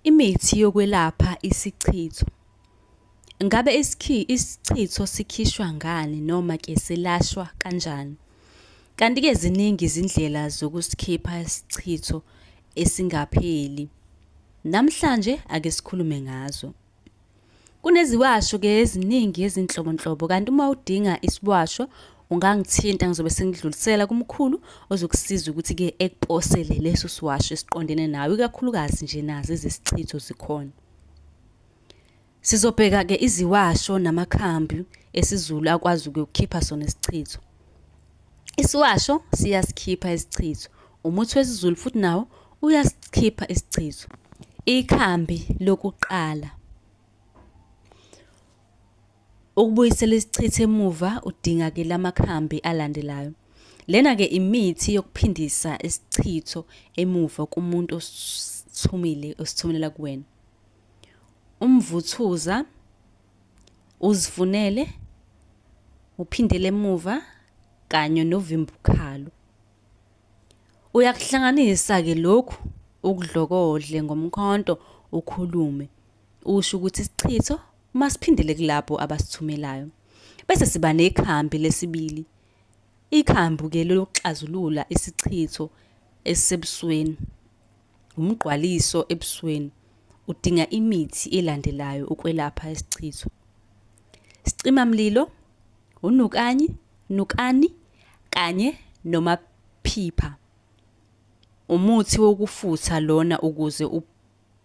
Imithi yokwelapha isichitho. Ngabe isichitho sikhishwa ngani noma-ke selashwa kanjani? Kanti-ke ziningi izindlela zokusikhipha isichitho esingapheli. Namhlanje ake sikhulume ngazo. Kuneziwasho-ke eziningi ezinhlobonhlobo kanti uma udinga isiwasho ungangithinta ngizobe sengidlulisela kumkhulu ozokusiza ukuthi-ke ekuposele leso siwasho esiqondene nawe, ikakhulukazi nje nazo ezesichitho zikhona. Sizobheka-ke iziwasho namakhambi esiZulu akwazi ukukhipha sona isichitho. Isiwasho siyasikhipha isichitho, umuthi wesiZulu futhi nawo uyasikhipha isichitho. Ikhambi lokuqala. Ukubuyisela isichitho emuva udinga-ke lamakhambi alandelayo. Lena-ke imithi yokuphindisa isichitho emuva kumuntu osithumile osithumelela kuwena. Umvuthuza uzifunele uphindele emuva kanye novimbukhalo. Uyakuhlanganisa-ke lokhu ukudlokodle ngomkhonto ukhulume usho ukuthi isichitho masiphindele kulabo abasithumelayo. Bese siba nekhambi lesibili. Ikhambi-ke lokuxazulula isichitho esisebusweni, umgqwaliso ebusweni. Udinga imithi elandelayo ukwelapha isichitho. Isicimamlilo, unukanyi, nukani kanye nomaphipha. Umuthi wokufutha lona ukuze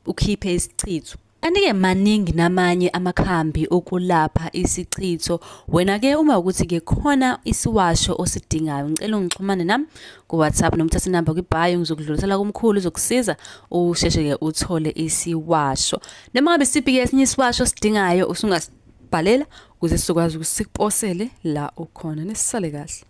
ukhiphe isichitho. Kanti-ke maningi namanye amakhambi okulapha isichitho. Wena-ke uma ukuthi-ke khona isiwasho osidingayo, ngicela ungixhumane nami ku-WhatsApp noma uthathe inamba kwi-bio, ngizokudlulisela kumkhulu uzokusiza usheshe-ke uthole isiwasho. Noma ngabe isiphi-ke esinye isiwasho osidingayo usungasibhalela ukuze sizokwazi ukuthi sikuposele la ukhona. Nisale kahle.